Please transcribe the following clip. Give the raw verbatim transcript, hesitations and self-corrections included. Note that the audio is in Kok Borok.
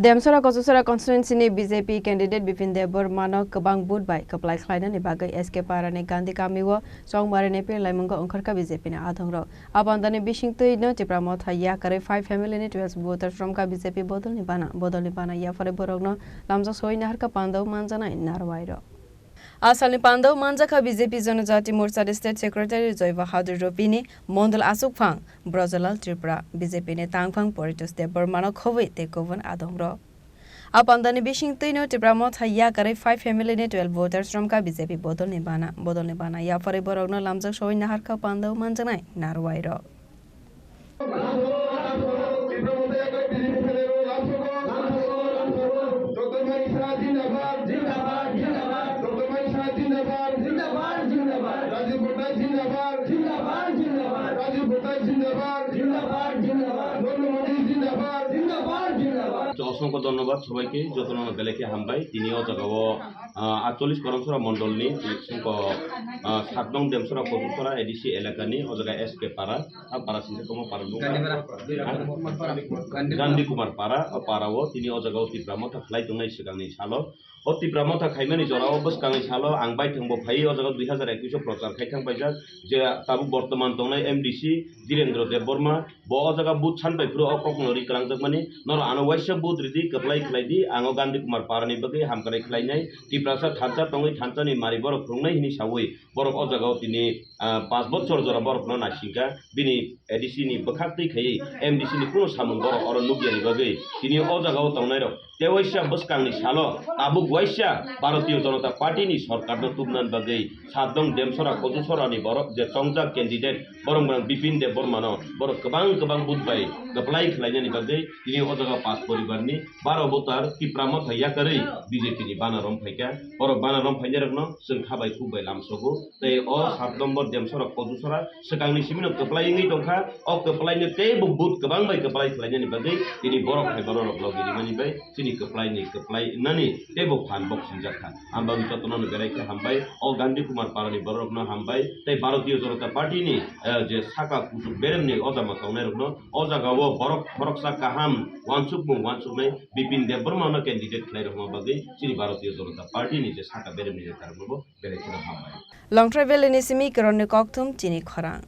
Demsora Kochusora constituency ni B J P candidate Bipin Debbarma no kwbang vote bai kwplai khlainani bagwi S K Para ni Gandhi Kami o chongmari ni pir laimungo wngkharkha B J P ni adongrok. A pandani bisingtwi no Tipra Motha yakarwi five family ni twelve voters romkha B J P bodol ni bana. Bodol ni bana yapharwi borok no lamjak soi naharkha pandao manjanai narwai rok. Asalni pandao manjakha B J P Janajati Morcha ni State Secretary Joy Bahadur Rupini, Mondol Asukphang Brajalal Tripura, B J P ni tangphang Poritos Debbarmano khobwi tei kubun adongrok. A pandani bisingtwino Tipra Motha yakarwi five family ni twelve voters romkha B J P bodolni bana. Bodolni bana yapharwi borokno lamjak soi naharkha pandao manjaknai narwai rok. অসংখ্য ধন্যবাদ সবাইকে, যত নামে বেলেকে হামবাই। তিনি ও জায়গাও, আহ, আটচল্লিশ করমছড়া মণ্ডলনি, অসংখ্য, আহ, সাত নং দেমছড়া কচুছড়া এডিসি এলাকানি, ও জায়গা এসকে পাড়া, a para singsa tongmo para nukha. Gandhi Kumar Para, o para o tini o jaga o Tipra Motha khlai tongnai swkangni salo. O Tipra Motha khaimani jora o bwskangni salo ang baithang bo phai o jaga dui hazar ekwis o prochar khai thang paijak je tabuk bortoman tongnai M D C Dhirendra Debbarma bo o jaga booth san bai phuru o kokno ri kwlangjakmani norok ano waisa booth ridi kwplai khlai di ang o Gandhi Kumar Para ni bagwi hamkrai khlainai Tiprasa thansa tongwi thansa ni mari borok phwrwngnai hini sawi borok o jaga o tini ah, panch bochor jora borokno naisingkha, bini A D C ni bwkhak twi khaiwi M D C ni kunu samung borok oro nukya ni bagwi tini o jaga o tongnai rok tei waisa bwskang ni salo tabuk waisa Bharatiya Janata Party ni sorkar no tubna ni bagwi satdong Demsora Kochusora ni borok je chongjak candidate borok mwnang Bipin Debbarma no borok kwbang kwbang vote bai kwplai khlaina ni bagwi tini o jaga panch poribar ni baro voter Tipra Motha yakarwi B J P ni bana rom phaikha, borok bana rom phainai rok no chwng kha bai khuk bai lamsogo. Tei o sat nombor Demsora Kochusora swkangni simino kwplai wngwi tongkha. O kwplaino teibo booth kwbang bai kwplai khlainani bagwi tini borok hai borok rok logi rimani bai chini kwplaini kwplai wngnani teibo phan bok singjak kha. Ang bagwi jotono no belai khe hambai, o Gandhi Kumar Parani borok rokno hambai, tei Bharatiya Janata Party ni, eh, je saka kuchuk beremni o jama tongnai rokno o jaga o borok khoroksa kaham wansukmung wansuknai Bipin Debbarma no candidate khlai rokma bagwi chini Bharatiya Janata Party ni je saka beremni neta rokno bo belai kheno hambai. Longtrai Valley ni simi Kiron ni kokthum chini khorang.